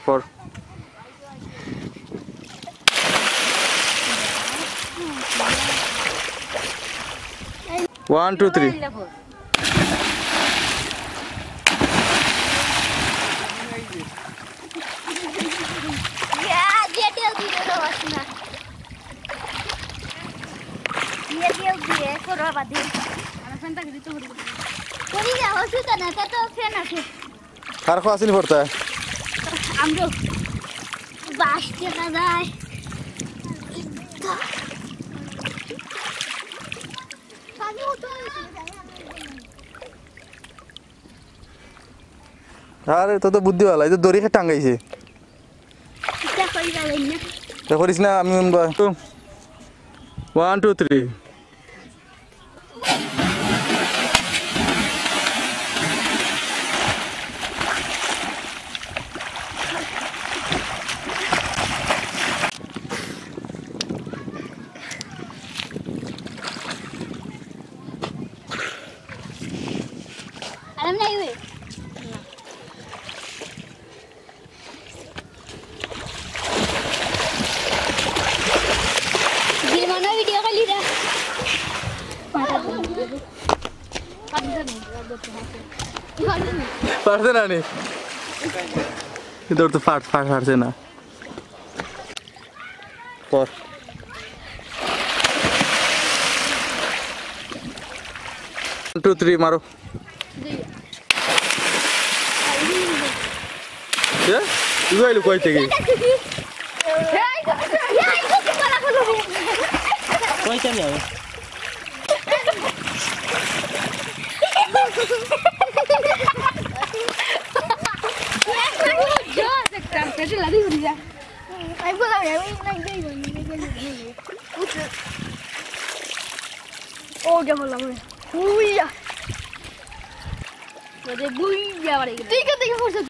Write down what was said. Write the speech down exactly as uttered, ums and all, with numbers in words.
পর। One, two, three. ইয়া, যেটাও দিলে তো বাস না। ইয়ে দিয়েও দিয়ে, করো বাদে। আমার ফ্যানটা দিতে হবে। করি যা, অসুবিধা না, তা তো ফ্যান আছে। কার খো আসেনি পড়তা? আমরাও বাস দেখা যায়। আরে, তো তো বুদ্ধি ভালা, এই তো দড়ি টাঙ্গাইছে। ইটা কই যাবেন না? তা করিস না, আমি উনবা। One, two, three. আরাম নাই বে। বিমানে ভিডিও করি রে। পারছে না নি? তোর তো ফাট, ফাট, ফাটছে না। পর। One, two, three, মারো। এ? তুই আইলি কই থেকে? কই থেকে আমি? আমি বললাম, আমি না, এই, এই, এই, এই, এই, এই। ও, কে বললাম আমি? উইয়া। বুইয়া বাড়ি গেল। তুই কোথা থেকে পড়ছিস?